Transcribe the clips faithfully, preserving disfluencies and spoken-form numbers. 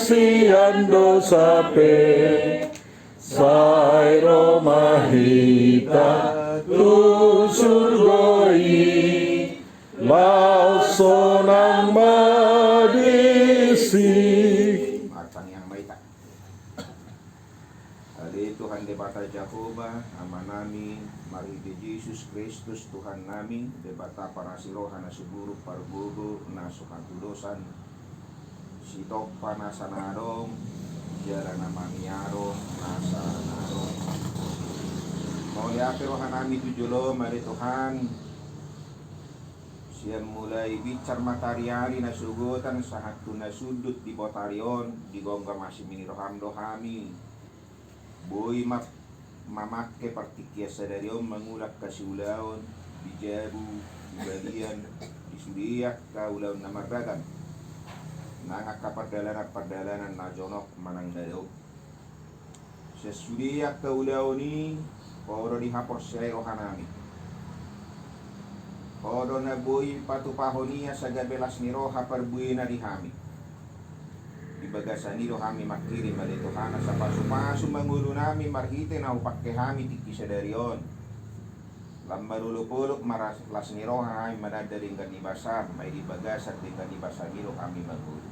sian dosa pe, sai ro ma hita tu surgo i, laos sonang ma disi. Martangiang ma hita. Ale Tuhan Debata Jahowa, Amanami, marhite Jesus Kristus Tuhannami, Debata parasi roha na sumurung, pargogo na so hatudosan, Sitompa nasa na adong, jala na mamiaro nasa na adong. Mauliate rohanami tu jolom, ale Tuhan. Sian mulai binsar matariari na sogot on sahat tu na sundut di botari on, digomgom asi ni roham do hami. Boi ma mamangke partingkian sadari on mangula angka siulaon, di jabu, di balian, di sude angka ulaon na marragam. Nang angka pardalanan-pardalanan na jonok manang na dao. Sian sude angka ulaon i, Ho do dihaporseai rohanami. Ho do na boi patupahon i asa gabe las ni roha parbuena di hami. Di bagasan i do hami manghirim, ale Tuhan, asa pasupasu ma ngolunami marhite na hupangke hami tingki sadari on. Lam marolopolop ma las ni roha hami mananda denggan ni basam, ai di bagasan denggan ni basam i do hami mangolu.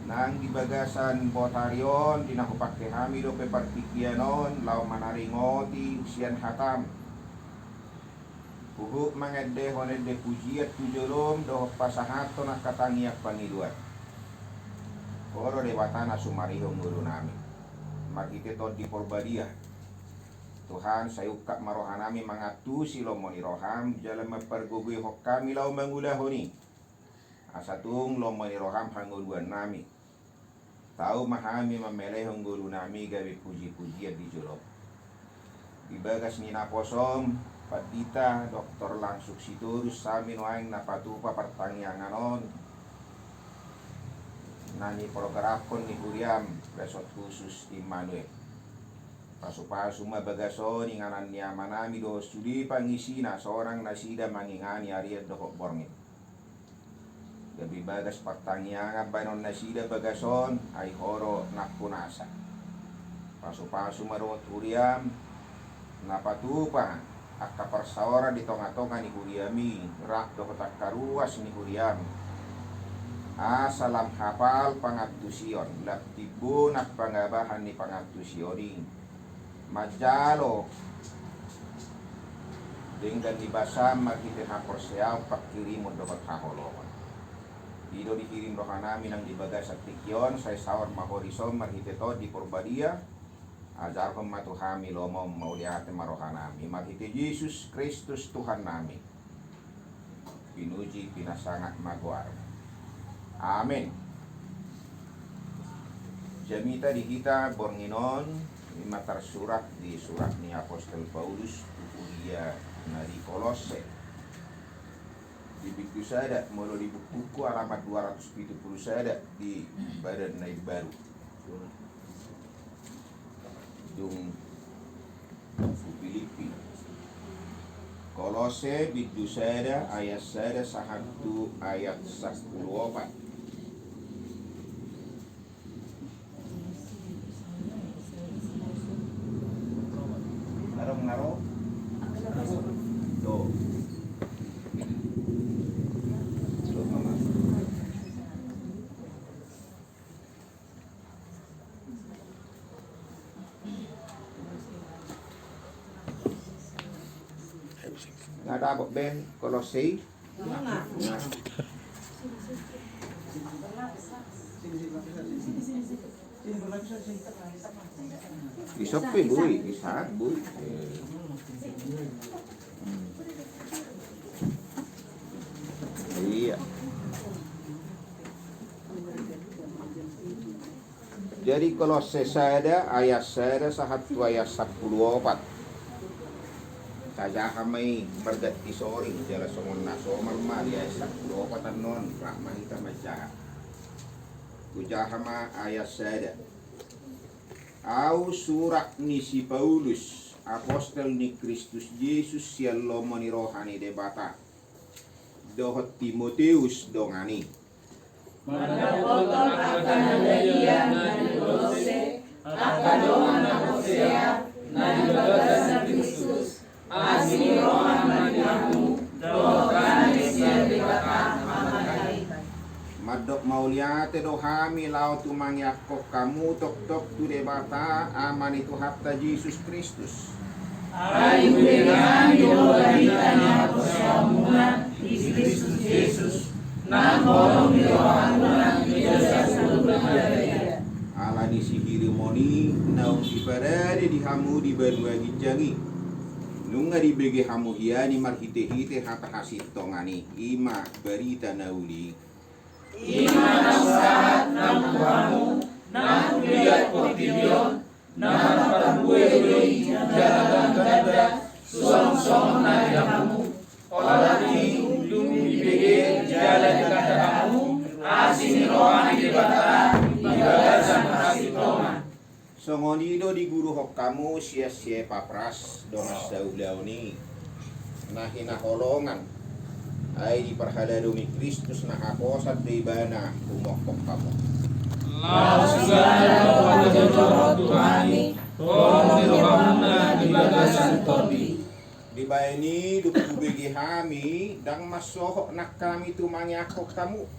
Nang di bagasan botari on, di na hupangke hami dope partingkian on laho manaringoti sian hatam. Huhut mangendehon ende pujian tu jolom dohot pasahathon angka tangiang pangidoan. Ho do Debata na sumarihon ngolunami. Marhite Tondi Porbadia, Tuhan, sai ungkap ma rohanami mangantusi lomo ni roham jala mampargogoihon hami laho mangulahon i. Asa tung lomo ni roham hangoluannami. Tau ma hami mamelaehon ngolunami gabe pujipujian di jolom. Di bagas ni naposom, Pandita Doktor Langsung Sitorus, hami nuaeng na patupa partangiangan on na niprogramhon ni huriam, Resort Khusus Immanuel. Pasupasu ma bagas on inganan ni amanami dohot sude pangisina, sonang nasida mangingani arian dohot borngin. Gabe bagas partangiangan baenon nasida bagas on, ai Ho do nampunasa. Pasupasu ma dohot huriam na patupa angka parsaoran di tongatonga ni huriami, rap dohot angka ruas ni huriam. Asa lam hapal pangantusion, lam timbo nang pangabahan ni pangantusion i. Manjalo denggan ni basam marhite haporseaon, panghirimon dohot haholomon. I do dihirim rohanami nang di bagasan tingki on, sai saor ma Ho dison marhite Tondi Porbadia. Ajarhon ma tu hami lomom, mauliate ma rohanami. Marhite Jesus Kristus Tuhannami. Pinuji, pinasangap ma goarmu. Amen. Jamita di hita borngin on, i ma tarsurat di surat ni Apostel Paulus tu huria na di Kolosse. Di bindu sada, molo di bukuku alamat dua ratus pitu pulu sada di Badan na Imbaru. Dung Filipi. Kolosse bindu sada ayat sada sahat tu ayat sampulu opat. Naro, naro. Do. Do, mama. Nga dapot ben Kolosse i? Dison pe boi, disahat boi. Iya. Jadi Kolosse sada ayat sada sahat tu ayat sampulu opat. Tajaha ma i marganti soring, jala songon na somal ma di ayat sampulu opat annon, rap ma hita manjaha. Hujaha ma ayat sada. Au surat ni si Paulus, apostel ni Kristus Jesus sian lomo ni roha ni Debata, dohot Timoteus dongan i. Mandapothon angka na badia na di Kolose, angka dongan na porsea na di bagasan Kristus, asi ni roha ma di hamu, dohot dame sian Debata Amanta i. Mandok mauliate do hami laho tumangiangkon hamu tongtong tu Debata Ama ni Tuhanta Jesus Kristus. Ai hubege hami do barita ni haporseaonmuna di Kristus Jesus, nang holong ni rohamuna di bagasan na badia. Ala ni sihirimon i naung diparade di hamu di banua ginjang i, nunga dibege hamu hian i marhitehite hata hasintongan i, i ma barita na uli. I ma naung sahat nang tu hamu, naung huliat portibi on, na marparbue do i jala mangganda, suang songon na di hamu. Olat i dung dibege jala ditanda hamu asi ni roha ni Debata di bagasan hasintongan. Songon i do diguruhon hamu sian si Epapras dongan saulaon i, na hinaholongan, ai di parhalado ni Kristus na haposan do ibana humophop hamu. Laos jala do pajojor tu hami holong ni rohamuna di bagasan Tondi. Dibahen i dung hubege hami, ndang mansohot nang hami tumangiangkon hamu.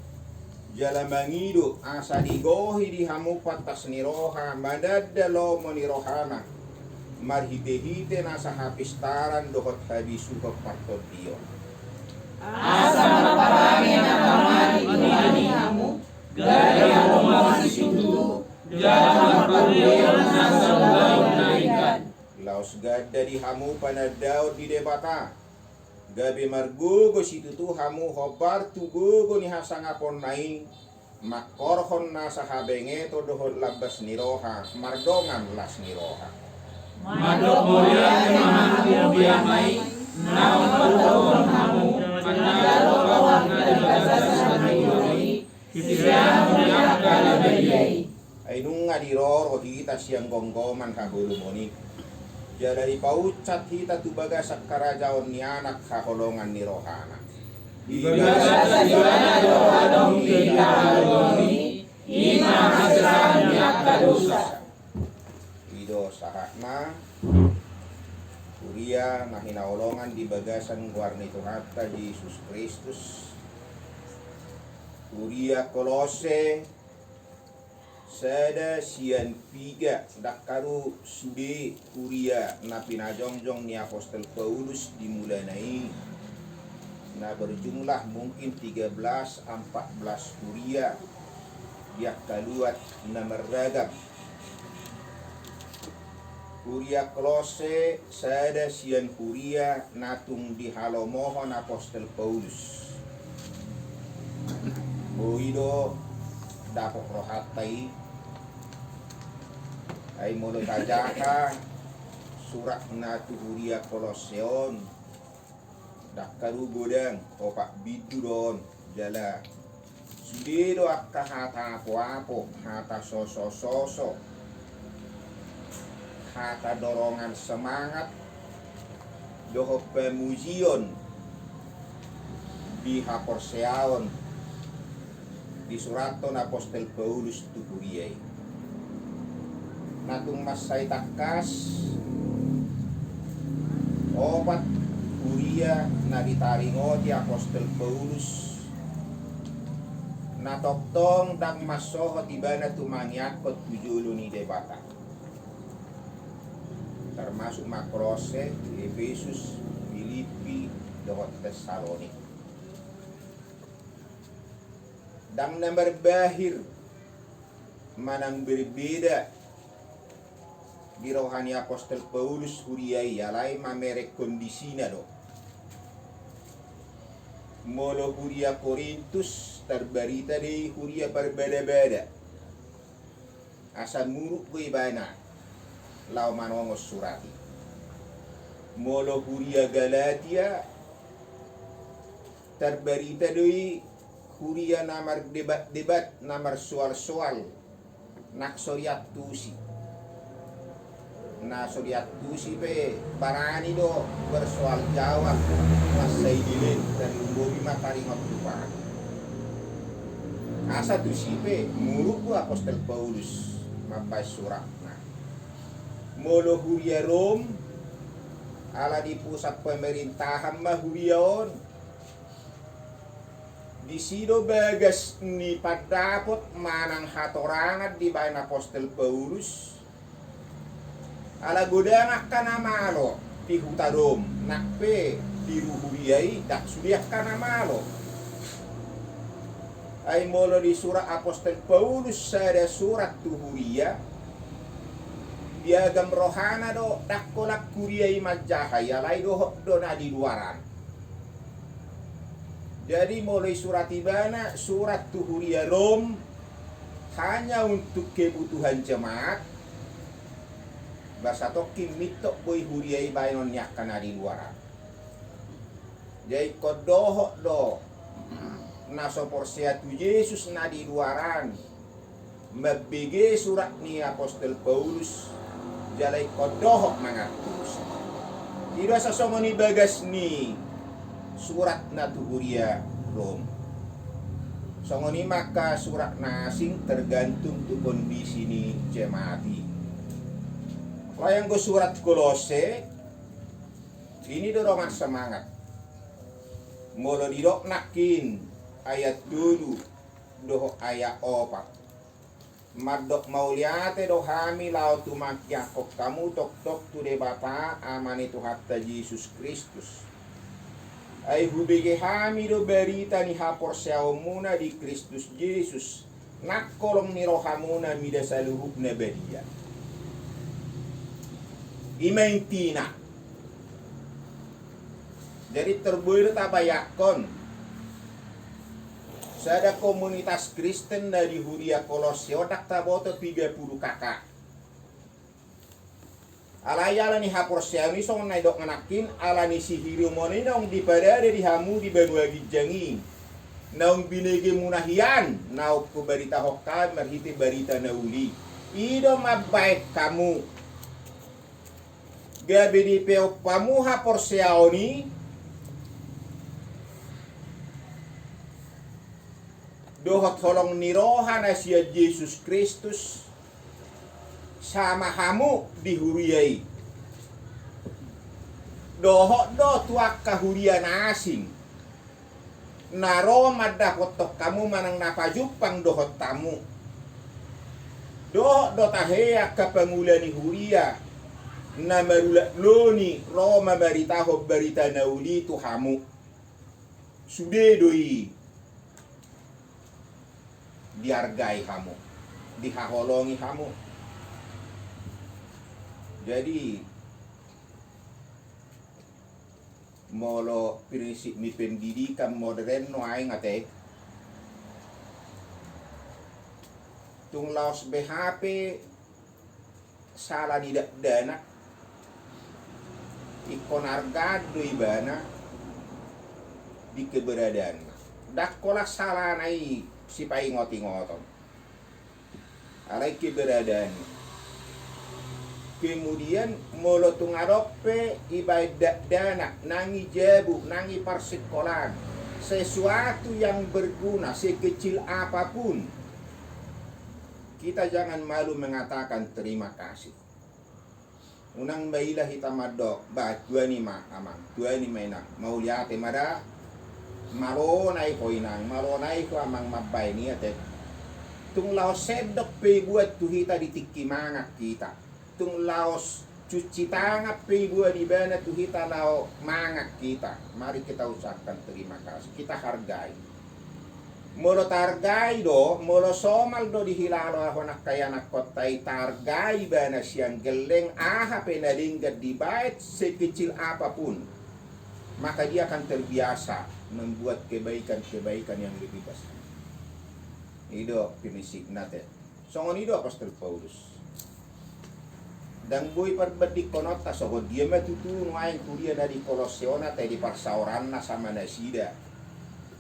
Jala mangido asa digohi di hamu pantas ni roha mananda lomo ni rohana, marhitehite nasa hapistaran dohot habisuhon partondion. Asa marparange na tama di Tuhan i hamu, gabe hamu masitutu, jala marparange nasa ulaon na denggan. Laos ganda di hamu panandaon di Debata, gabe margogo situtu hamu hombar tu gogo ni hasangaponna i, mangkorhon nasa habengeton dohot lambas ni roha mardongan las ni roha. Mandok mauliate ma hami di Ama i, naung mandohon hamu manjalo roha na di bagasan hatuaon i, sian angka na badia i. Ai nunga diroro hita sian gomgoman haholomon i, jala dipaunsat hita tu bagasan harajaon ni Anak haholongan ni rohana. Di bagasan Ibana do adong di hita haholomon i, i ma hasesaan ni angka dosa. I do sahatna, huria na hinaholongan di bagasan goar ni Tuhanta Jesus Kristus. Huria Kolose, sada sian piga, ndang haru sude huria na pinajongjong ni apostel Paulus di mulana i, na berjumlah mungkin tiga belas, empat belas huria di angka luat na marragam. Huria Kolose sada sian huria na tung dihalomohon apostel Paulus. Boi do dapot rohanta i. Ai molo tajaha surat na tu huria Kolose on, ndang haru godang, opat bindu do on, jala sude do angka hata apoapo, hata sosososo, hata dorongan semangat dohot pamujion di haporseaon disurathon apostel Paulus tu huria i. Na tung mansai tangkas opat huria na ditaringoti apostel Paulus, na tongtong ndang mansohot ibana tumangiangkon tu jolo ni Debata, termasuk ma Kolose, Epesus, Pilippi dohot Tessalonik. Ndang na marbahir manang berbeda di roha ni apostel Paulus huria i, alai mamereng kondisina do. Molo huria Korintus tarbarita do i huria parbadabada, asa muruk do ibana laho manongos surat i. Molo huria Galatia tarbarita do i huria na mardebatdebat, na marsoalsoal, nang so diantusi. Na so diantusi pe barani do bersoal jawab, mansai dilema, tarlumobi ma taringot tu Tuhan. Asa tusi pe muruk do apostel Paulus mambaen suratna. Molo huria Rom, ala di pusat pemerintahan ma huria on. Disi do bagas ni pandapot manang hatorangan dibaen apostel Paulus. Ala godang angka na malo di huta Rom, nang pe di huria i ndang sude angka na malo. Ai molo disurat apostel Paulus sada surat tu huria, diagam rohana do ndang holan huria i manjaha i, alai dohot do na di luaran. Jadi molo isurat ibana surat tu huria Rom hanya untuk kebutuhan jemaat, ba satongkin mintor boi huria i baenon ni angka na di luaran. Jadi ingkon dohot do na so porsea tu Jesus na di luaran mambege surat ni apostel Paulus, jala ingkon dohot mangantusi. I do asa songon i bagas ni suratna tu huria Rom. Songon i ma angka surat na asing tergantung tu kondisi ni jemaat i. Alai anggo surat Kolose, ini do dongan semangat. Molo didok nangkin ayat tolu dohot ayat opat. Mandok mauliate do hami laho tumangkiangkon hamu tongtong tu Debata Ama ni Tuhanta Jesus Kristus. Ai hubege hami do barita ni haporseaonmuna di Kristus Jesus, nang holong ni rohamuna mida saluhutna badia. I ma intina. Jadi tor boi do tabayangkon, sada komunitas Kristen na di huria Kolose on ndang taboto piga pulu K K. Alai ala ni haporseaon i songon na nidokna nangkin, ala ni sihirumon i naung dipadada di hamu di banua ginjang i, naung binegemuna hian, naung hubaritahon hami marhite barita na uli. I do mambaen hamu gabe dipeop hamu haporseaon i dohot holong ni roha na sian Jesus Kristus, sama hamu di huria i. Dohot do tu angka huria na asing na ro mandapothon hamu manang na pajumpang dohot hamu. Dohot do tahe angka pangula ni huria na marulak loni ro mamaritahon barita na uli tu hamu. Sude do i diargai hamu, dihaholongi hamu. Jadi molo prinsip ni pendidikan modern nuaeng ate, tung laos be hape sala ni dakdanak, ingkon argaan do ibana di keberadaanna. Ndang holan salana i sipaingotingoton, alai keberadaanna. Kemudian molo tung adong pe ibaen dakdanak, nang i jabu, nang i parsingkolaan, sesuatu yang berguna sekecil apapun, kita jangan malu mengatakan terima kasih. Unang maila hita mandok, bah, tuani ma amang, tuani ma inang, mauliate ma da. Malona i ho inang, malona i ho amang mambaen i ate. Tung laos sendok pe ibuat tu hita di tingki mangan hita, tung laos cuci tangan pe ibuat ibana tu hita laho mangan hita, mari kita ucapkan terima kasih, kita hargai. Molo taargai do, molo somal do dihilala on angka ianakhonta i, taargai ibana sian gelleng aha pe na denggan dibaen sekecil apapun, maka dia akan terbiasa membuat kebaikan-kebaikan yang lebih besar. I do prinsipna ate. Songon i do apostel Paulus. Ndang boi parbandingkononta, songon dia ma tutu nuaeng huria na di Kolose on ate, di parsaoranna sama nasida.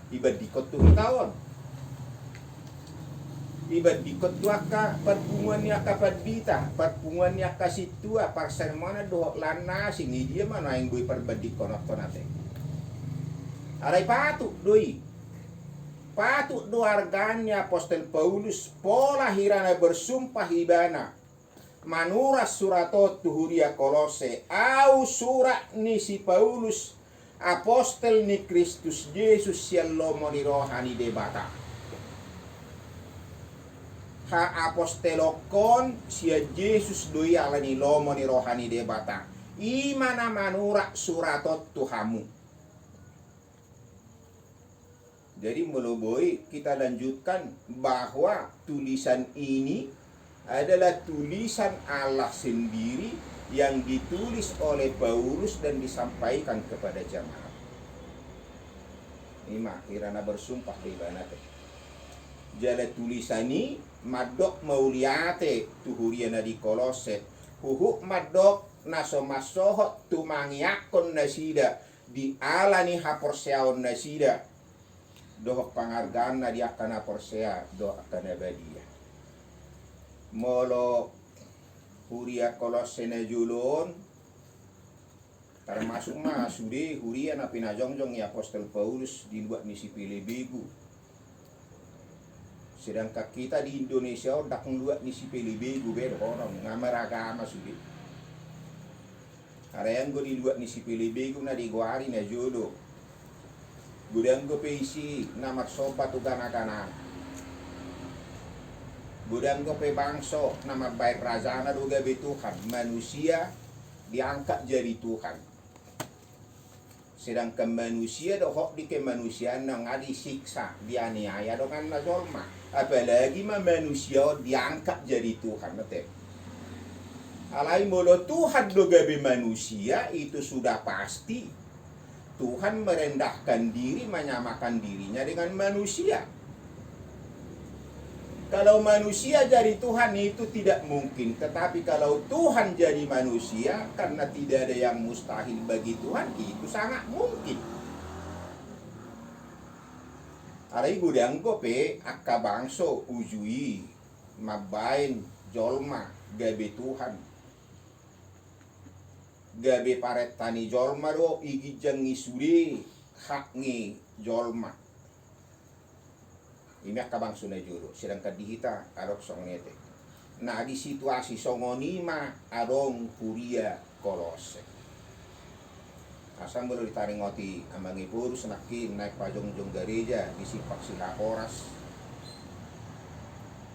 Ibandingkon tu hita on, ibandingkon tu angka parpunguan ni angka pandita, parpunguan ni angka sintua, parsermonan dohot lan na asing, i dia ma nuaeng boi parbandingkononta ate. Alai patut do i. Patut do argaan ni apostel Paulus pola hira na bersumpah ibana manurat surat on tu huria Kolosse, "Ahu surat ni si Paulus, apostel ni Kristus Jesus sian lomo ni roha ni Debata." Haapostelonkon sian Jesus do i ala ni lomo ni roha ni Debata. I ma na manurat surat on tu hamu. Jadi molo boi kita lanjutkan bahwa tulisan ini adalah tulisan Allah sendiri yang ditulis oleh Paulus dan disampaikan kepada jemaat. I ma hira na bersumpah do ibana te. Jala tulisan i mandok mauliate tu huria na di Kolosse, huhut mandok na so mansohot tumangiangkon nasida di ala ni haporseaon nasida dohot pangargaanna di angka na porsea dohot angka na badia. Molo huria Kolosse na jolo on, termasuk ma sude huria na pinajongjong ni apostel Paulus di luat ni sipelebegu. Sedangkan kita di Indonesia on ndang luat ni sipelebegu be dohonon, nga maragama sude. Alai anggo di luat ni sipelebegu na digoari na jolo, godang dope isi na marsomba tu ganagana. Godang dope bangso na mambaen rajana do gabe Tuhan, manusia diangkat jadi Tuhan. Sedangkan manusia dohot di kemanusiaan na nga disiksa, dianiaya donganna jolma. Apalagi ma manusia on diangkat jadi Tuhan, ate. Alai molo Tuhan do gabe manusia, itu sudah pasti Tuhan merendahkan diri, menyamakan dirinya dengan manusia. Kalau manusia jadi Tuhan itu tidak mungkin, tetapi kalau Tuhan jadi manusia, karena tidak ada yang mustahil bagi Tuhan, itu sangat mungkin. Alai godang dope angka bangso uju i mambaen jolma gabe Tuhan. Gabe parenta ni jolma do i ginjang ni sude hak ni jolma. I ma angka bangso na jolo, sedangkan di hita adong songon i, ate. Nah, di situasi songon i ma adong huria Kolosse. Asa molo ditaringoti amang Ephorus nangkin naeng pajongjong gareja di Simpang Silahoras,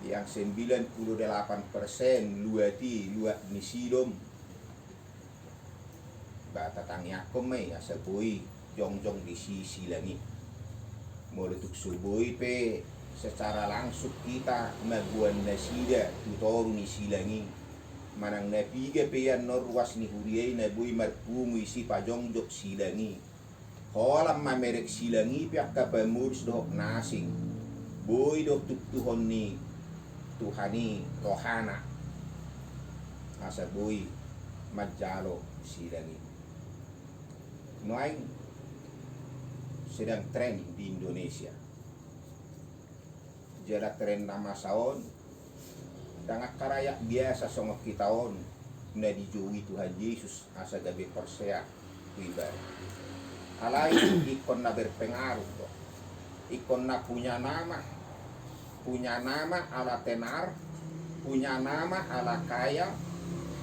yang sembilan puluh delapan persen luat i luat ni sidom. Ba tatangiangkon ma i asa boi jongjong disi silang i. Molo tung so boi pe secara langsung hita mamboan nasida tu toru ni silang i, manang na piga pe i annon ruas ni huria i na boi marpungu i sipajongjong silang i. Holan mamereng silang i pe angka pamurus dohot na asing, boi do tuntuhon ni Tuhan i rohana asa boi manjalo silang i. Nuaeng sedang tren di Indonesia. Jala tren na masa on, ndang angka rakyat biasa songon hita on na dijoujou Tuhan Jesus asa gabe porsea tu Ibana. Alai ingkon na berpengaruh do. Ingkon na punya nama, punya nama ala tenar, punya nama ala kaya,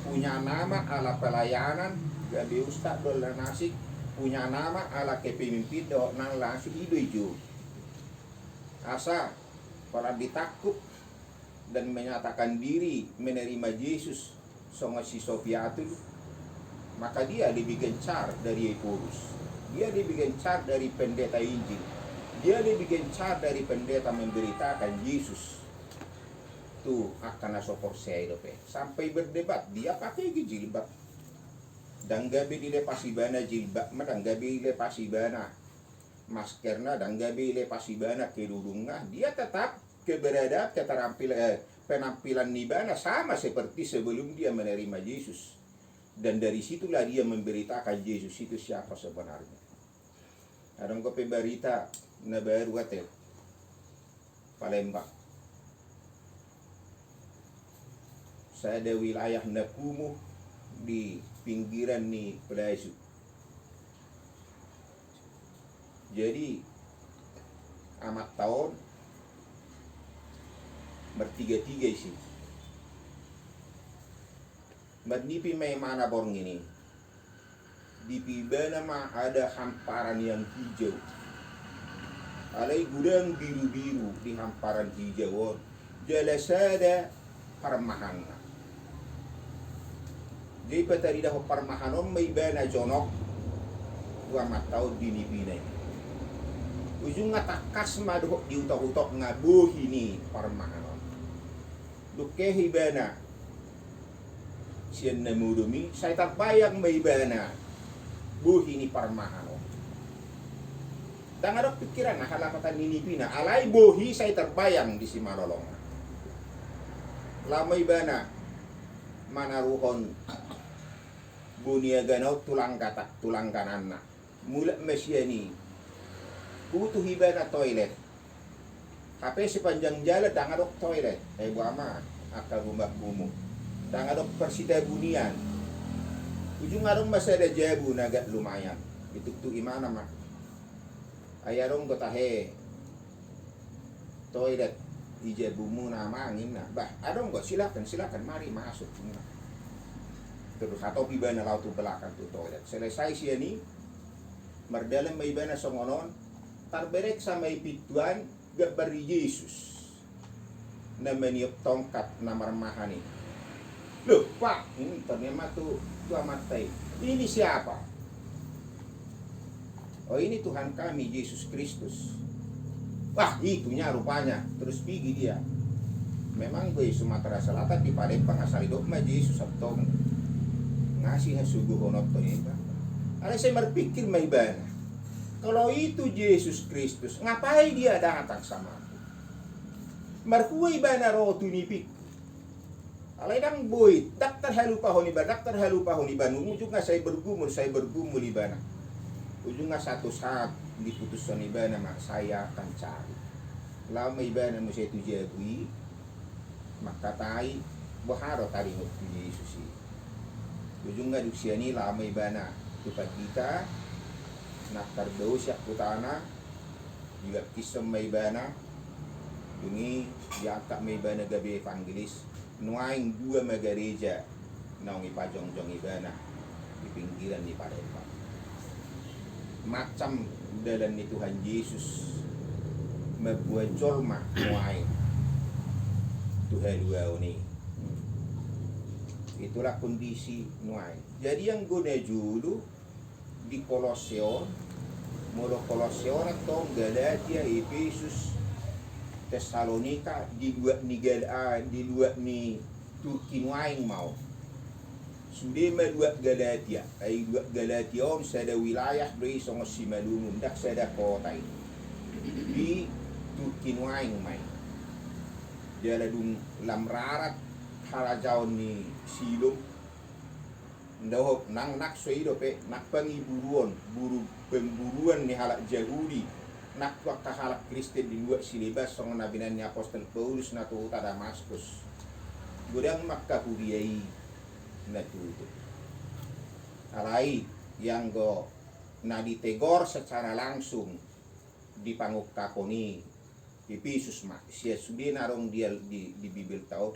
punya nama ala pelayanan, gabe ustad dohot na asing, punya nama ala kepemimpin dohot na asing, i do dijou. Asa, pala ditangkup dan menyatakan diri menerima Jesus songon si Sofiatul, maka dia lebih gencar dari Ephorus. Dia lebih gencar dari pendeta Injil. Dia lebih gencar dari pendeta memberitakan Yesus tu angka na so porsea i dope. Sampai berdebat, dia pakai jilbab. Ndang gabe dilepas ibana jilbabna, ndang gabe dilepas ibana maskerna, ndang gabe dilepas ibana kerudungna, dia tetap keberadaan, keterampilan, eh, penampilan ibana sama seperti sebelum dia menerima Yesus. Dan dari situlah dia memberitakan Yesus itu siapa sebenarnya. Adong dope barita na baru, ate, Palembang. Sada wilayah na kumuh di pinggiran ni Pelazu. Jadi, amanta on martigatiga isi. Marnipi ma imana borngin i. Dipibahen ma ada hamparan yang hijau. Alai godang birubiru di hamparan hijau on. Jala sada parmahanna. Jadi pataridahon parmahan on ma ibana jonok tu amanta on di nipina i. Ujungna tangkas ma dohot diutokutokna bohi ni parmahan on. Dung kehe ibana sian na modom i, sai tarbayang ma ibana bohi ni parmahan on. Ndang adong pikiranna halapatan ni nipina, alai bohi sai tarbayang di simalolongna. Laho ma ibana manaruhon boniagana on tu langkata-, tu langkananna. Mulak ma sian i, butuh ibana toilet. Hape sepanjang jalan ndang adong toilet. Eh, boha ma angka rumah kumuh, ndang adong parsitabunian. Ujungna adong ma sada jabu na agak lumayan. Dituktuk imana ma. Ai adong do tahe toilet di jabumuna, Amang, ninna. Bah, adong do, silakan, silakan, mari masuk, ninna. Terus hatop ibana laho tu belakang tu toilet. Selesai sian i, mardalan ma ibana songon on, tarbereksa ma i pintu an, gambar ni Jesus na maniop tongkat na marmahan i. Loh, Pak, ninna ma tu, tu amanta i. Ini siapa? Oh, ini Tuhan kami, Yesus Kristus. Wah, itunya rupanya. Terus pigi dia. Memang di Sumatera Selatan, di Palembang, asal didok ma Jesus antong. Nga sihasuguhononta i, Pak. Alai sai marpikir ma ibana. Kalau itu Yesus Kristus, ngapain dia datang sama aku? Marhua ibana ro tu nipingku. Alai ndang boi, ndang tarhalupahon ibana, ndang tarhalupahon ibana, ujungna sai bergumul, sai bergumul ibana. Ujungna satu saat diputushon ibana ma, saya akan cari. Laho ma ibana muse tu jabu i, mangkatai, boha do taringot tu Jesus i. Ujungna dung sian i laho ma ibana tu pandita, nang tardao sian hutana, dibaptishon ma ibana, dung i diangkat ma ibana gabe evangelis. Nuaeng dua ma gareja naung ipajongjong ibana di pinggiran ni Palembang. Macam dalan ni Tuhan Jesus mamboan jolma nuaeng tu haluaon i. Itulah kondisi nuaeng. Jadi anggo na jolo di Kolosse on, molo Kolosse on antong Galatia, Epesus, Tessalonika, di luat ni Gal-, ah, di luat ni Turki nuaeng ma on. Sude ma luat Galatia, ai luat Galatia on sada wilayah do i songon Simalungun, ndang sada kota i. Di Turki nuaeng ma i. Jala dung lam rarat harajaon ni Sirom, dohot nang, nang so i dope, nang pangiburuon, buru, pemburuan ni halak Jahudi, nang tu angka halak Kristen di luat silibas, songon na binahen ni apostel Paulus na tu huta Damaskus. Godang ma angka huria i na tutup. Alai, ianggo na ditegor secara langsung di pangungkapon i, Epesus ma, sian sude na adong di, di, di Bibelta on.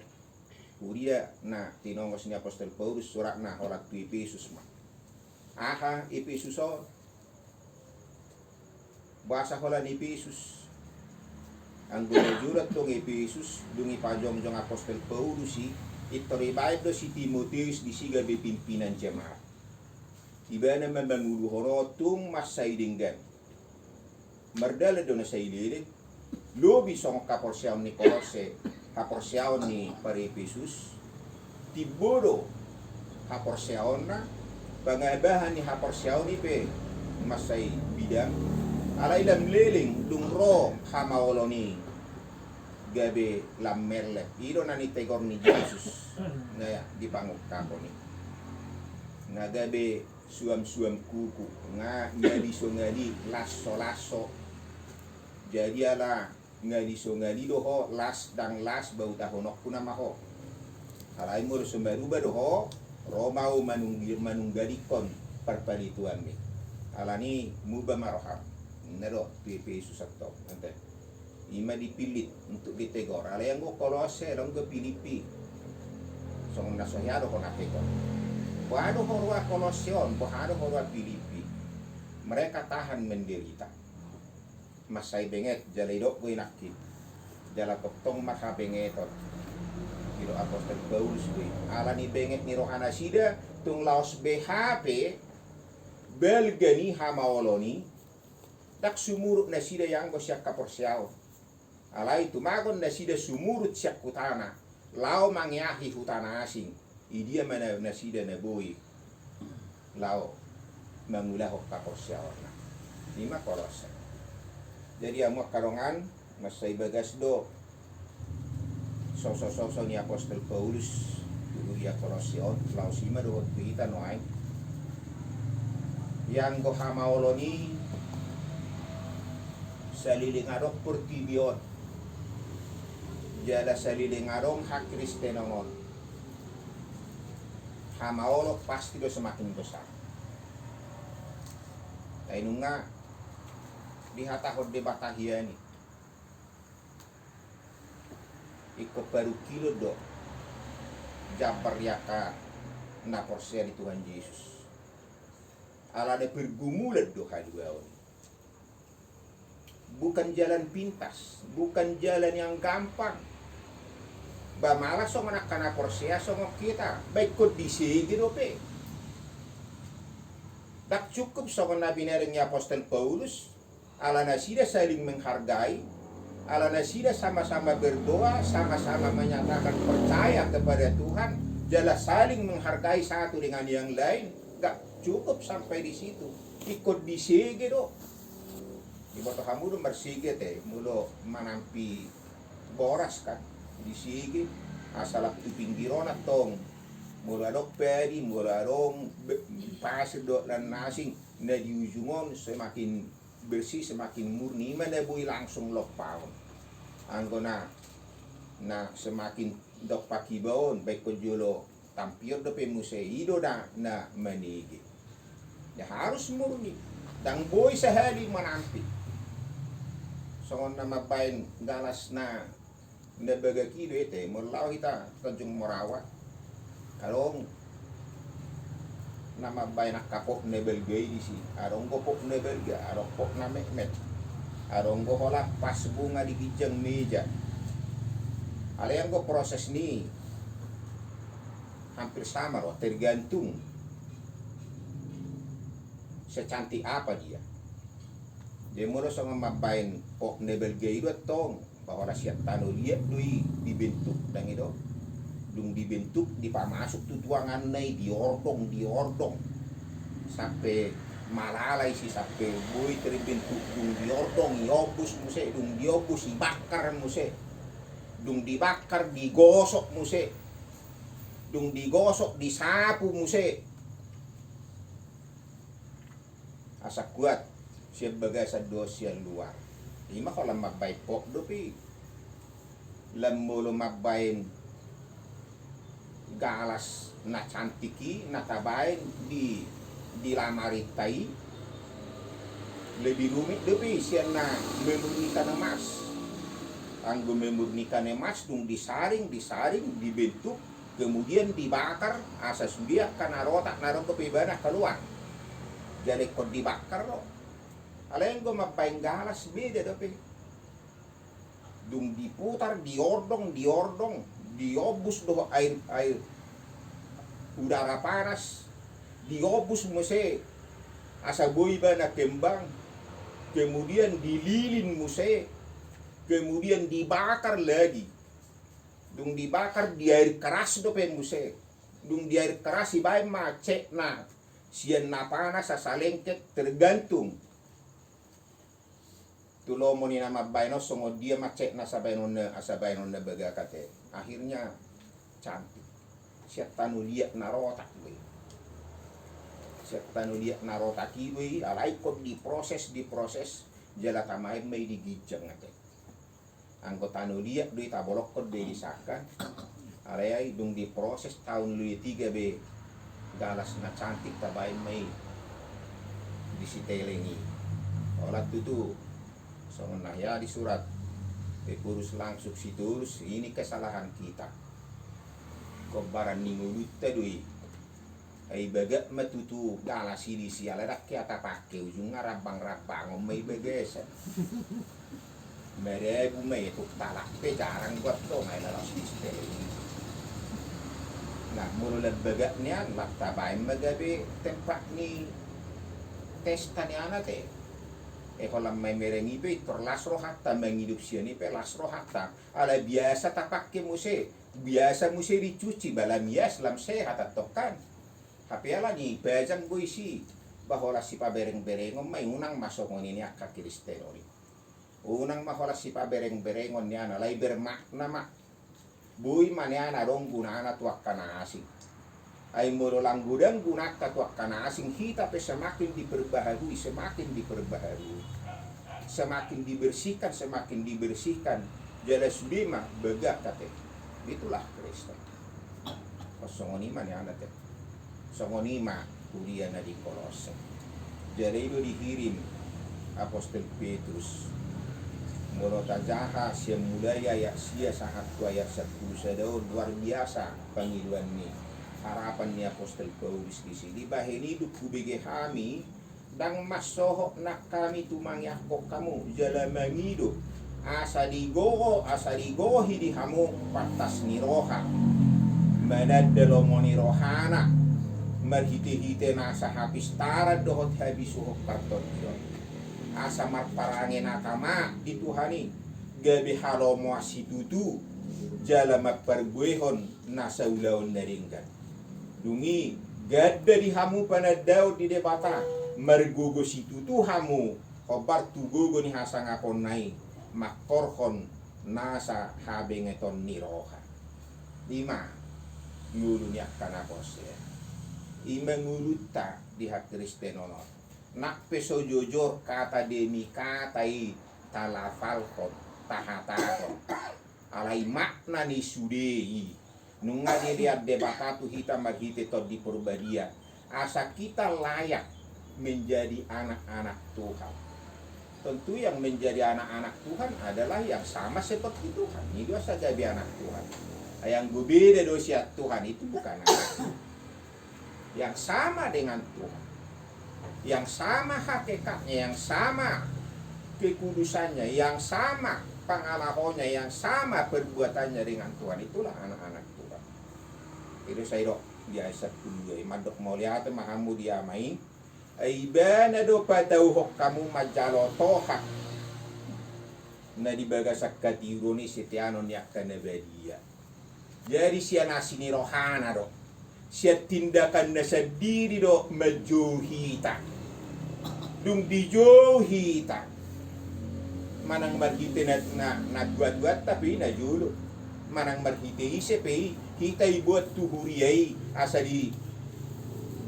Huria na tinongos ni apostel Paulus, suratna holan tu Epesus ma. Aha Epesus on? Boasa holan Epesus? Anggo na jolo antong Epesus, dung ipajongjong apostel Paulus i, pintor ibaen do si Timoteus disi gabe pimpinan jemaat. Ibana ma manguluhon on tung mansai denggan. Mardalan do na sai leleng, lobi songon haporseaon ni Kolosse, haporseaon ni parEpesus, timbo do haporseaonna, pangabahan ni haporseaon i pe mansai bidang, alai lam leleng dung ro hamaolon i gabe lam mellek. I do na nitegor ni Jesus na di pangungkapon i. Na gabe suamsuam kuku, nga, ngali so ngali, las so las ho. Jadi ala ngali so ngali do ho, las ndang las, bautahononku nama ho. Alai molo so maruba do ho, ro ma au manunggi-, manunggalingkon parpalituanmi. Alani muba ma roham. Ninna do tu Epesus antong. Ante. Ima di Pilip untuk ditegor. Alai anggo Kolose, alai anggo Pilippi. Songon na so hea do hona tegor. Boha do huroa Kolose on, boha do huroa Pilippi. Mereka tahan menderita. Mansai benget, jala didok do i nangkin. Jala tongtong marhabengeton. Didok apostel Paulus do i. Ala ni benget ni rohanasida, tung laos be hape, balga ni hamaolon i, ndang sumurut nasida ianggo sian haporseaon. Alai tumagon nasida sumurut sian hutana, laho mangeahi huta na asing. Idia ma na, nasida na boi laho mangulahon haporseaonna. Ima Kolose. Jadi hamu angka dongan, mansai bagas do sosososo ni apostel Paulus tu huria Kolose on, laos ima dohot tu hita nuaeng. Ianggo hamaolon i saleleng adong portibi on, jala saleleng adong hakristenon on, hamaolon pasti do semakin besar. Ai nunga dihatahon Debata hian i. Ingkon parungkilon do jambar ni angka na porsea di Tuhan Jesus. Alana pergumulan do haluaon. Bukan jalan pintas, bukan jalan yang gampang. Ba malah songon angka na porsea songon hita, ba ingkon disege dope. Ndang cukup songon na binereng ni apostel Paulus, ala nasida saling menghargai, ala nasida sama-sama berdoa, sama-sama menyatakan percaya kepada Tuhan, jala saling menghargai satu dengan yang lain, nggak cukup sampai di situ. Ingkon disege do. Diboto hamu do marsege ate, molo manampi boras kan, disege, asa lam tu pinggir on antong. Molo adong padi, molo adong be-, pasir dohot lan na asing, na di ujung on semakin bersih, semakin murni, ima na boi langsung lompaon. Anggo na, na semakin dompak iba on, ba ingkon jolo tampion dope muse, i do na, na manege. Ya harus murni, ndang boi sahali manampi. Songon na mambaen galas na na bagak i do ate, molo laho hita Tanjung Morawa. Adong na mambaen angka pop na balga i disi, adong do pop na balga, adong pop na metmet, adong do holan pas bunga di ginjang meja. Alai anggo proses ni hampir sama do, tergantung secantik apa dia. Jadi molo songon mambaen pop na balga i do antong, bahwa sian tano liat do i dibentuk, ndang i do. Dung dibentuk, dipamasuk tu tuanganna i, diordong, diordong sampe malala isi, sampe boi terbentuk. Dung diordong, iombus muse, dung diombus, ibakar muse. Dung dibakar, digosok muse. Dung digosok, disapu muse. Asa kuat sian bagasan dohot sian luar. Ima holan mambaen pop dope i. Lam molo mambaen galas na cantik i, na tabaen di, di lamarinta i, lebih rumit dope i sian na memurnikan emas. Anggo memurnikan emas, dung disaring, disaring, dibentuk, kemudian dibakar, asa sude angka na rotak na ro dope ibana kaluar. Jadi ingkon dibakar do. Alai anggo mambaen galas beda dope. Dung diputar, diordong, diordong, diombus dohot air, air udara panas, diombus muse asa boi ibana kembang, kemudian dililin muse, kemudian dibakar lagi. Dung dibakar di air keras dope muse. Dung di air keras ibaen ma cekna sian na panas asa lengket, tergantung tu lomo ni na mambaen on songon dia ma cekna asa baenonna, asa baenonna bagak ate. Akhirnya cantik. Sian tano liat na rotak do i. Sian tano liat na rotak i do i, alai ingkon diproses, diproses, jala tamaen ma i di ginjang ate. Anggo tano liat do i, tabolongkon do i di sanggar. Alai dung diproses taon lua tiga be galas na cantik tabaen ma i di siteleng i. Holan tutu songon na hea disurat Ephorus langsung Sitorus, ini kesalahan kita. Gombaran ni ngolunta do i. Ai bagak ma tutu galas i disi, ala ndang hea tapangke, ujungna rambang-rambangon ma i bagasan. Marabu ma i, tung talak pe jarang buat do ma i laos di setel i. Nah, molo lam bagak nian, lam tabaen ma gabe tempat ni pesta nian ate. E holan mamereng i pe pintor las rohanta, mangido sian i pe las rohanta. Ala biasa tapangke muse, biasa muse dicuci, ba lam ias, lam sehat antong kan. Hape alani pajang do isi, ba holan sipabereng-berengon ma i, unang ma songon i angka Kristen on i. Unang ma holan sipabereng-berengon nian, alai bermakna ma. Boi ma nian adong gunana tu angka na asing. Ai molo lam godang gunanta tu angka na asing, hita pe semakin diperbaharui, semakin diperbaharui. Semakin dibersihkan, semakin dibersihkan. Jala sude ma bagak ate. Itulah Kristen. Songon i ma nian ate. Songon i ma huria na di Kolose. Jala i do dihirim apostel Petrus. Molo tajaha sian mulai ayat sia sahat tu ayat sampulu sada on, luar biasa pangidoan ni, harapan ni apostel Paulus disi. Dibahen i dung hubege hami, ndang mansohot nang hami tu mangiangkon hamu, jala mangido asa digogo, asa digohi di hamu pantas ni roha, mananda lomo ni rohana, marhite-hite nasa hapistaran dohot habisuhon partondion, asa marparange na tama di Tuhan i, gabe halomoan situtu, jala mamparbuehon nasa ulaon na denggan. Dung i, ganda di hamu panandaon di Debata, margogo situtu hamu, hombar tu gogo ni hasangaponna i, mangkorhon nasa habengeton ni roha. I ma ngolu ni angka na porsea. I ma ngolunta di hakristenon on. Nang pe so jojor kata demi kata i talafalhon, tahatahon. Alai makna ni sude i, nunga dilean Debata tu hita marhite Tondi Porbadia, asa kita layak menjadi anak-anak Tuhan. Tentu yang menjadi anak-anak Tuhan adalah yang sama seperti Tuhan. Ini dia saja dia anak Tuhan. Yang berbeda dosa Tuhan itu bukan anak. Yang sama dengan Tuhan, yang sama hakikatnya, yang sama kekudusannya, yang sama pangalahonya, yang sama perbuatannya dengan Tuhan, itulah anak-anak Tuhan. Itu sai dok di ayat sampulu dua i, mandok mauliate ma hamu di Ama i, ai Ibana do patauhon hamu manjalo tohak na di bagasan hatiuron i, siteanon ni angka na badia. Jadi sian asi ni rohana do, sian tindakanna sandiri do manjou hita. Dung dijou hita, manang marhite na, na, natuatuanta pe i najolo, manang marhite ise pe i, hita iboan tu huria i, asa di,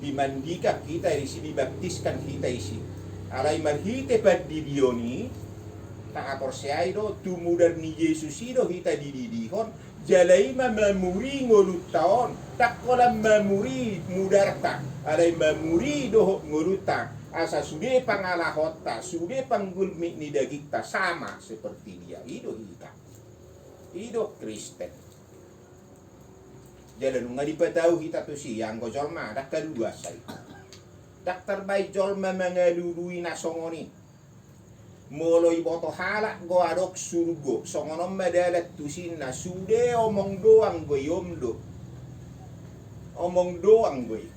dimandikan hita isi, dibaptiskan hita isi. Alai marhite pandidion i, tahaporseai do tu mudar ni Jesus i do hita dididihon, jala i ma mamuri ngolunta on, ndang holan mamuri mudarta, alai mamuri dohot ngolunta, asa sude pangalahonta, sude panggulmit ni dagingta sama seperti Dia. I do hita. I do Kristen. Jala nunga dipatau hita tusi, anggo jolma ndang haluasan i. Ndang tarbaen jolma mangalului na songon i. Molo iboto halak do adong surgo, songon on ma dalan tusinna, sude omong doang do i, om do. Omong doang do i.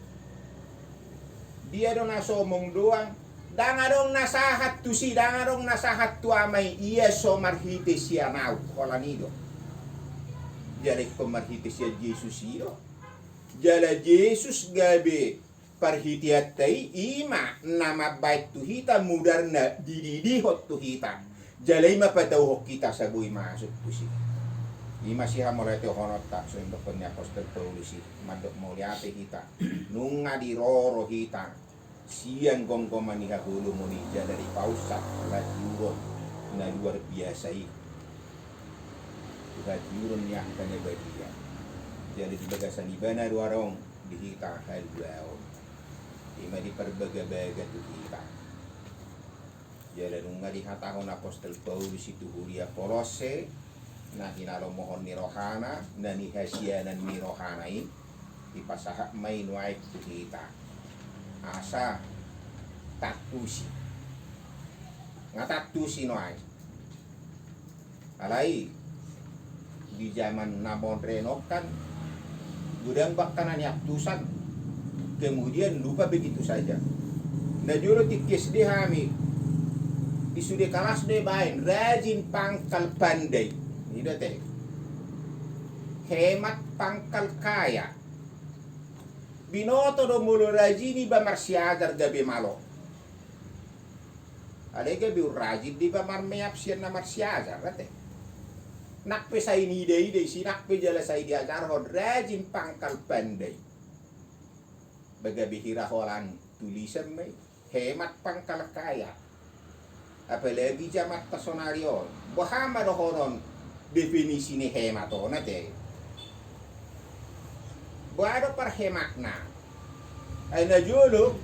Dia do na so omong doang? Ndang adong na sahat tusi, ndang adong na sahat tu Ama i, ia so marhite sian ahu, holan i do. Jala ingkon marhite sian Jesus i do. Jala Jesus gabe parhiteanta i, i ma na mambaen tu hita mudarna, dididihon tu hita. Jala i ma patauhon hita asa boi masuk tusi. I ma sihamauliatehononta, songon dokkon ni apostel Paulus i, mandok mauliate hita. Nunga diroro hita sian gomgoman ni haholomon i, jala dipaunsat hatiuron na luar biasa i. Tu hatiuron ni angka na badia. Jala di bagasan Ibana do adong di hita haluaon. I ma diparbagabaga tu hita. Jala nunga dihatahon apostel Paulus i tu huria Kolosse, na hinalomohon ni rohana, na nihasianan ni rohana i, dipasahat ma i nuaeng tu hita. Asa taantusi. Nga taantusi nuaeng. Alai di zaman na modern on kan godang angka na niantusan, kemudian lupa begitu saja. Na jolo tingki S D hami, di sude kalas do dibaen rajin pangkal pandai. I do ate. Hemat pangkal kaya. Binoto do molo rajin iba marsiajar gabe malo. Alai gabe unrajin do iba marmeap sian na marsiajar ate. Nang pe sai niida-ida i, si nang pe jala sai diajarhon, rajin pangkal pandai. Ba gabe hira holan tulisan ma i. Hemat pangkal kaya. Apalagi jamanta sonari on. Boha ma dohonon definisi ni hemat on ate? Boha do parhematna? Ai na jolo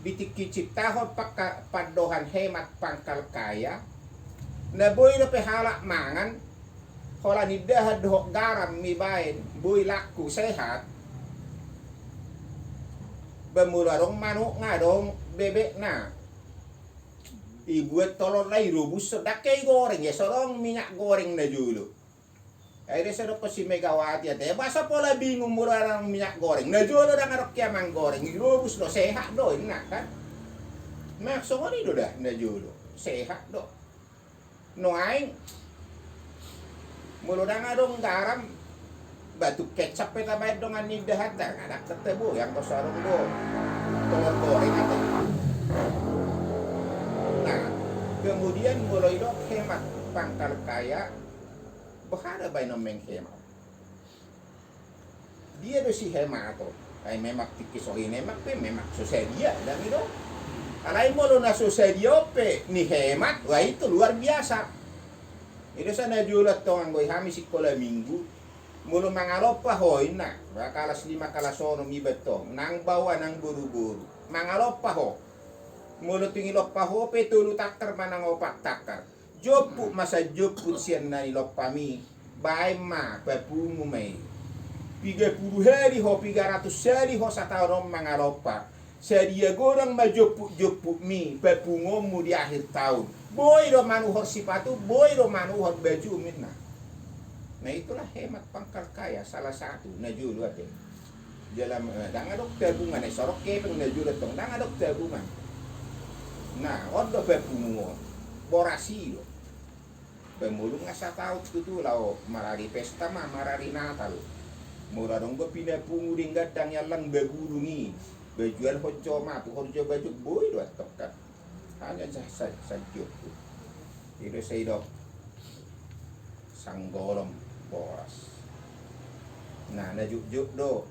di tingki ciptahon pangka-, pandohan hemat pangkal kaya, na boi dope halak mangan, holan indahan dohot garam ma i baen, boi laku sehat. Ba molo adong manuk nga adong bebekna, ibuat tolonna, irobus, ndang ke igoreng, ia so adong minyak goreng na jolo. Ai do sai didokkon si Megawati ate, boasa pola bingung molo adong minyak goreng? Na jolo ndang adong hea manggoreng, irobus do, sehat do inna kan. Memang songon i do da na jolo, sehat do. Nuaeng molo ndang adong garam, ba tung kecap pe tabaen dongan ni indahanta, nga dang tabo, anggo so adong do tolor goreng ate. Nah, kemudian molo didok hemat pangkal kaya, boha do baenon menghemat? Dia do sihematon? Ai memang tingki so hihemat pe memang so sadia, ndang i do? Alai molo na so sadia on pe nihemat, wah, itu luar biasa. I do sai na jolo antong, anggo i hami sikola minggu, molo mangalompa ho inna, ba kalas lima kalas onom iba antong, nang baoa nang boruboru, mangalompa ho. Molo tung dilompa ho pe tolu tangkar manang opat tangkar, jomput ma sian jomput sian na nilompam i, baen ma, papungu ma i. Piga pulu hali ho, piga ratus hali ho sataon on mangalompa, sadia godang ma jomput-jomputmi, papunguonmu di akhir taon. Boi do manuhor sipatu, boi do manuhor bajum inna. Nah, itulah hemat pangkal kaya, salah satu na jolo ate. Jala, eh, ndang adong tabungan, eh, sorok kepeng na jolo antong, ndang adong tabungan. Nah, on do papunguon, boras i do. Pamolung nga sataon tutu laho marari pesta ma, marari Natal. Molo adong do pinapungu denggan ndang i, allang bagulung i, bajualhon jo ma, tuhor jo bajum, boi do antong kan. Hanya sa-, sa-, sajomput. I do sai didok sanggolom boras. Nah, na jotjot do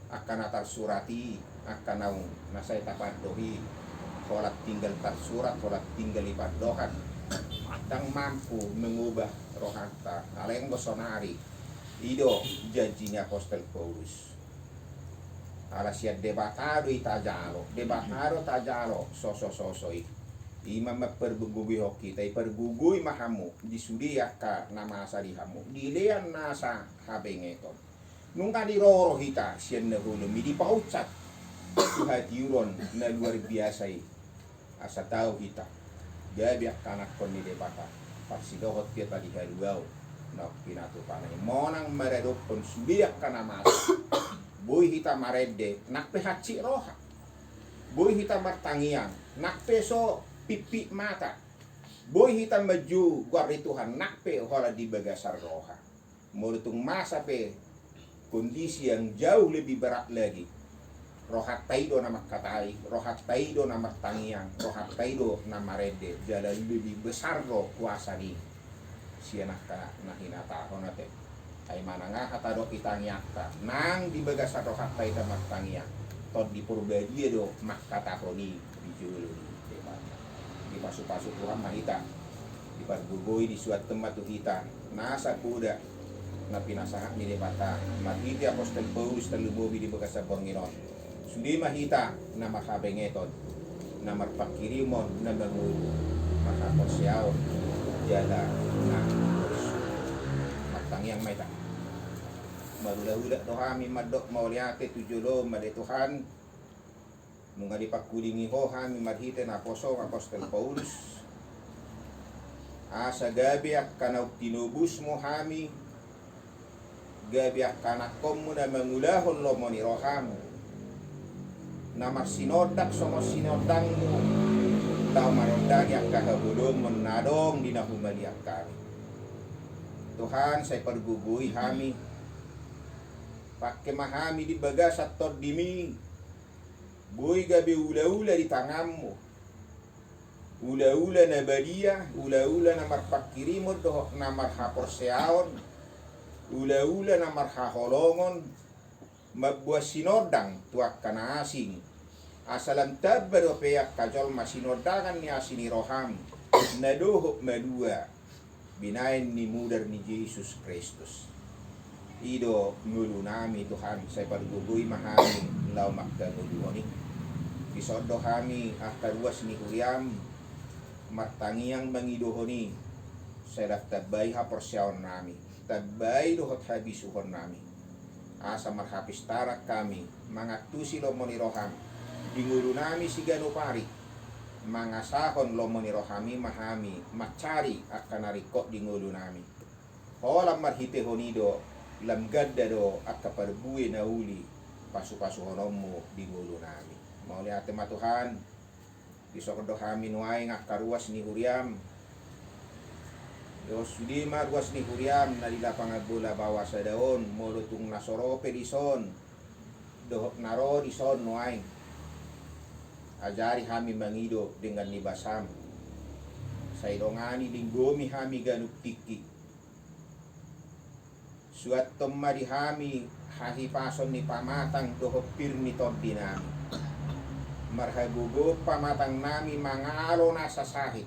angka na tarsurat i, angka naung na sai tapandohi, holan tinggal tarsurat, holan tinggal dipandohan. Ndang mampu mengubah rohanta. Alai anggo sonari, i do janji ni apostel Paulus. Ala sian Debata do i tajalo, Debata do tajalo sosososo i. I ma mampargogoihon hita, ipargogoi ma hamu di sude angka na masa di hamu, dilean nasa habengeton. Nunga diroro hita sian na holom i, dipaunsat tu hatiuron na luar biasa i. Asa tau hita gabe angka anakkon ni Debata, parsidohot hita di haluaon na pinatupana i, monang maradophon sude angka na masa. Boi hita marende, nang pe hansit roha. Boi hita martangiang, nang pe so pimpit mata. Boi hita manjou goar ni Tuhan, nang pe holan di bagasan roha. Molo tung masa pe kondisi yang jauh lebih berat lagi, rohanta i do na mangkatai, rohanta i do na martangiang, rohanta i do na marende, jala lebih besar do kuasa ni sian angka na hinatahon ate. Ai manang aha tadok i tangiangta, nang di bagasan rohanta hita martangiang, Tondi Porbadia do mangkatahon i di jolo ni Debata. Dipasupasu Tuhan ma hita, dipargogoi, disuanhon ma tu hita nasa poda na pinasahat ni Debata marhite apostel Paulus tarlumobi di bagasan borngin on. Sude ma hita na marhabengeton, na marpanghirimon na mangolu marhaporseaon jala na martangiang ma hita. Marhulahula do hami mandok mauliate tu jolom ale Tuhan. Nunga dipangkulingi Ho hami marhite naposoM apostel Paulus, asa gabe angka naung tinobusMu hami, gabe angka anakkonMu na mangulahon lomo ni rohaM, na marsinondang songon sinondangMu, laho marondangi angka haholomon na adong di na humaliang hami. Tuhan, sai pargogoi hami, pangke ma hami di bagasan TondiMi, boi gabe ulaula di tanganMu, ulaula na badia, ulaula na marpanghirimon dohot na marhaporseaon, ulaula na marhaholongon, mamboan sinondang tu angka na asing, asa lam tamba dope angka jolma sinondangan ni asi ni rohaM na dohot malua binahen ni mudar ni Jesus Kristus. I do ngolunami Tuhan, sai pargogoi ma hami laho mangkangoluhon i. Dison do hami angka ruas ni huriaM martangiang mangidohon i, sai lam tambai haporseaonnami, tambai dohot habisuhonnami, asa marhapistaran hami mangantusi lomo ni rohaM di ngolunami siganup ari. Mangasahon lomo ni rohaMi ma hami mansari angka na ringkot di ngolunami. Holan marhitehon i do lam ganda do angka parbue na uli pasupasuhononMu di ngolunami. Mauliate ma Tuhan. Dison do hami nuaeng angka ruas ni huriaM. Dohot sude ma ruas ni huriaM na di lapangan bola Bawasada on, molo tung na so ro pe dison dohot na ro dison nuaeng, ajari hami mangido dengan ni basaM. Sai dongani, linggomi hami ganup tingki. Suanhon ma di hami hahipason ni pamatang dohot pir ni tondinami. Marhagogoon pamatangnami mangalo nasa sahit,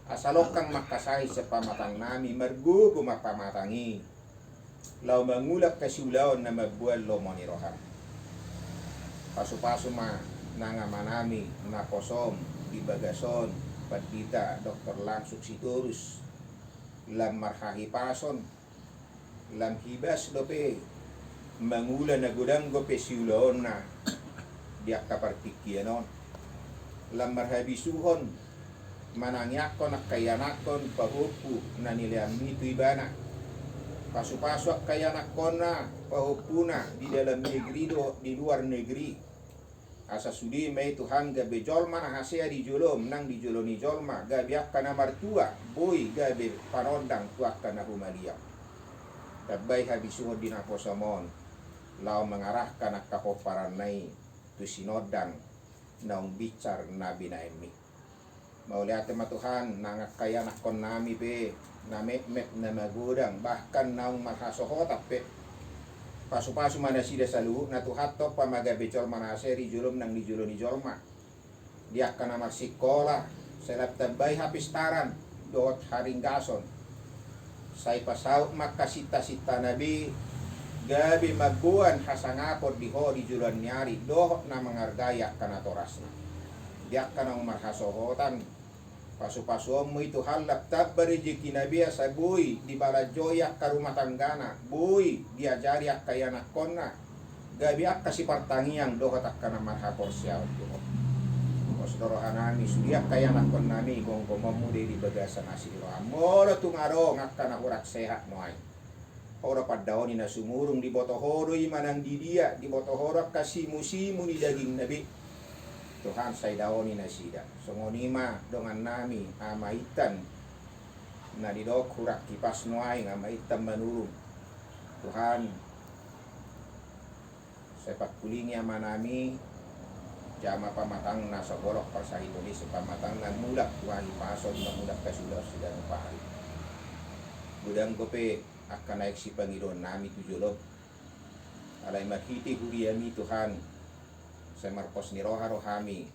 asa longkang ma angka sahit sian pamatangnami, margogo ma pamatang i laho mangula angka siulaon na mamboan lomo ni rohaM. Pasupasu ma nang amanami naposoM di bagas on, Pandita Doktor Langsung Sitorus, lam marhahipason, lam hibas dope mangula na godang dope siulaonna di angka partingkian on, lam marhabisuhon manangiangkon angka ianakhon pahompu na nileanMi tu ibana. Pasupasu angka ianakhonna pahompuna di dalam negeri dohot di luar negeri. Asa sude ma i Tuhan gabe jolma na hasea di joloM nang di jolo ni jolma, gabe angka na martua boi gabe panondang tu angka na humaliang. Tambai habisuhon di naposoM on laho mangarahkan angka pomparanna i tu sinondang naung binsar na binahenMi. Mauliate ma Tuhan, nang angka ianakhonnami pe na metmet na magodang bahkan naung marhasohotan pe. Pasupasu ma nasida saluhutna Tuhan, tompa ma gabe jolma na hasea di joloM nang di jolo ni jolma. Di angka na marsikola sai lam tambai hapistaran dohot haringgason. Sai pasaut ma angka sintasintana be gabe mamboan hasangapon di Ho di joloan ni ari dohot na mangargai angka natorasna. Di angka naung marhasohotan, pasupasuonMu i Tuhan, lam tamba rejekina be asa boi dibalanjoi angka rumah tanggana, boi diajari angka ianakhonna, gabe angka sipartangiang dohot angka na marhaporseaon tu Ho. Pos do rohanami, sude angka ianakhonnami gomgomonMu do i di bagasan asi ni rohaM. Molo tung adong angka na hurang sehat nuaeng, Ho do pandaoni na sumurung, diboto Ho do i manang di dia, diboto Ho do angka simusimu ni dagingna be. Tuhan, sai daoni nasida. Songon i ma dongannami ama intan na didok hurang hipas nuaeng, ama intan Manurung. Tuhan, sai pangkulingi amanami, jama pamatangna, so bolon parsahiton i, sai pamatangna mulak tu hahipason, mulak tu siulaon siganup ari. Godang dope angka naeng sipangidoannami tu joloM. Alai marhite huriaMi Tuhan, sai marpos ni roha do hami.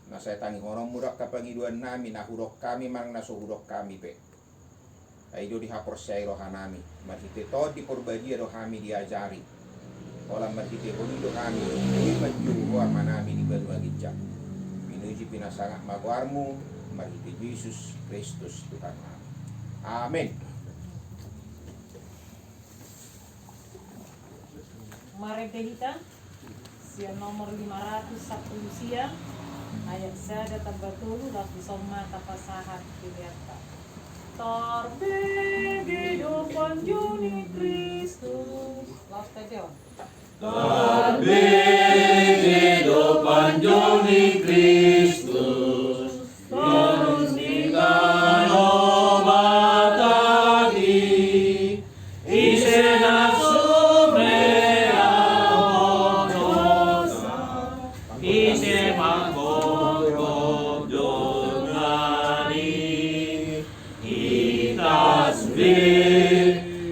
Na sai tangihononMu do angka pangidoannami, na hudok hami manang na so hudok hami pe. Ai i do dihaporseai rohanami, marhite Tondi Porbadia do hami diajari. Holan marhitehon i do hami boi manjou Ho amanami di banua ginjang. Puji pinasangap ma goarmu, marhite Jesus Kristus Tuhannami. Amen. Marende hita sian nomor lima ratus sampulu sia, ayat sada tamba tolu, laos dison ma tapasahat peleanta. Tarbege do panjou ni Kristus. Laos tajahon. Tarbege do panjou ni Kristus, torus di tano Batak i, ise na sumehehon dosa, ise mangkophop dongan i. Itas be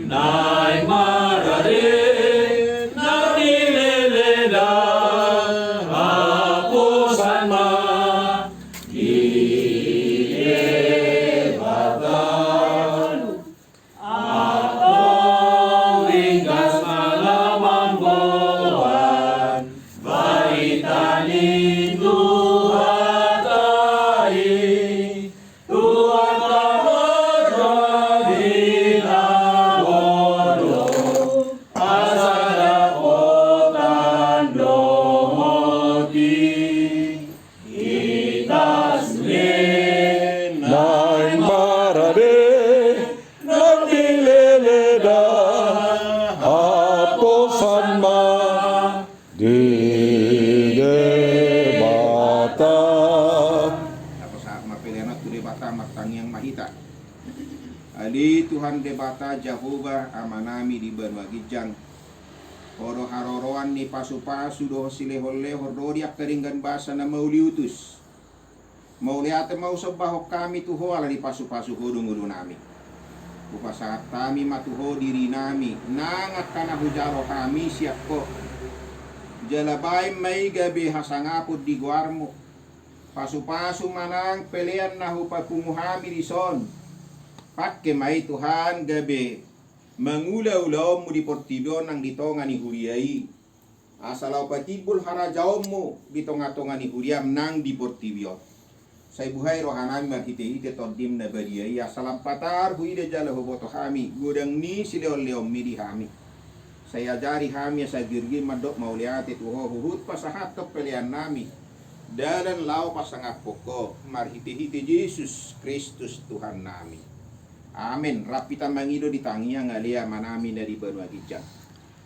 naeng marade, nang dileleda haposan ma di Debata. Antong ringgas ma laho mamboan barita ni Tuhanta i. Tuhan taroja di na godang, asa dapotan dohot i. Itas be naeng marade, nang dileleda haposan ma di Debata. Tapasahat ma pelean on tu Debata, martangiang ma hita. Ale Tuhan Debata Jahowa, Amanami di banua ginjang, Ho do haroroan ni pasupasu dohot silehonlehon ro di angka denggan basa na mauliutus. Mauliate ma husombahon hami tu Ho ala ni pasupasu Ho do ngolunami. Hupasahat hami ma tu Ho dirinami, nang angka na hujalo hami sian Ho. Jala baen ma i gabe hasangapon di goarmu. Pasupasu ma nang pelean na hupapungu hami dison. Pangke ma i Tuhan gabe mangula ulaonmu di portibi on nang di tonga ni huria i. Asa laho patimbul harajaonmu di tongatonga ni huriam nang di portibi on. Sai buhai rohanami marhitehite Tondim na badia i, asa lam patar huida jala huboto hami godang ni silehonlehonmi di hami. Sai ajari hami asa girgir mandok mauliate tu Ho huhut pasahathon peleannami, dalan laho pasangaphon Ho, marhitehite Jesus Kristus Tuhannami. Amen. Rap hita mangido di tangiang. Ale Amanami na di banua ginjang.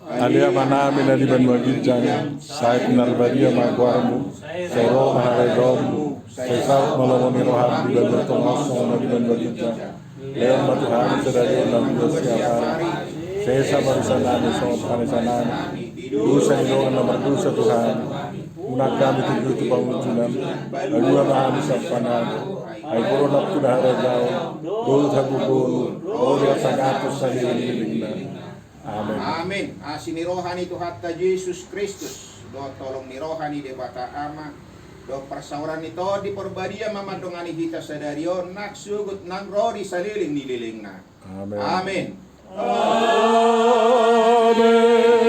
Ale Amanami na di banua ginjang, sai pinarbadia ma goarmu, sai ro ma harajaonmu, sai saut ma lomo ni roham di banua tonga on songon na di banua ginjang. Lehon ma tu hami sadari on na umbahen siapari. Sesa ma dosanami songon panesanami dosa ni dongan na mardosa tu hami. Unang hami tuju tu pangunjunan, palua ma hami sian pangago. Ai Ho do nampuna harajaon dohot hagogoon dohot hasangapon saleleng ni lelengna. Amen. Amen. Asi ni roha ni Tuhanta Jesus Kristus, dohot holong ni roha ni Debata Ama, dohot parsaoran ni Tondi Parbadia ma mandongani hita sadari on nang sogot nang ro di saleleng ni lelengna. Amen. Amen. Amen.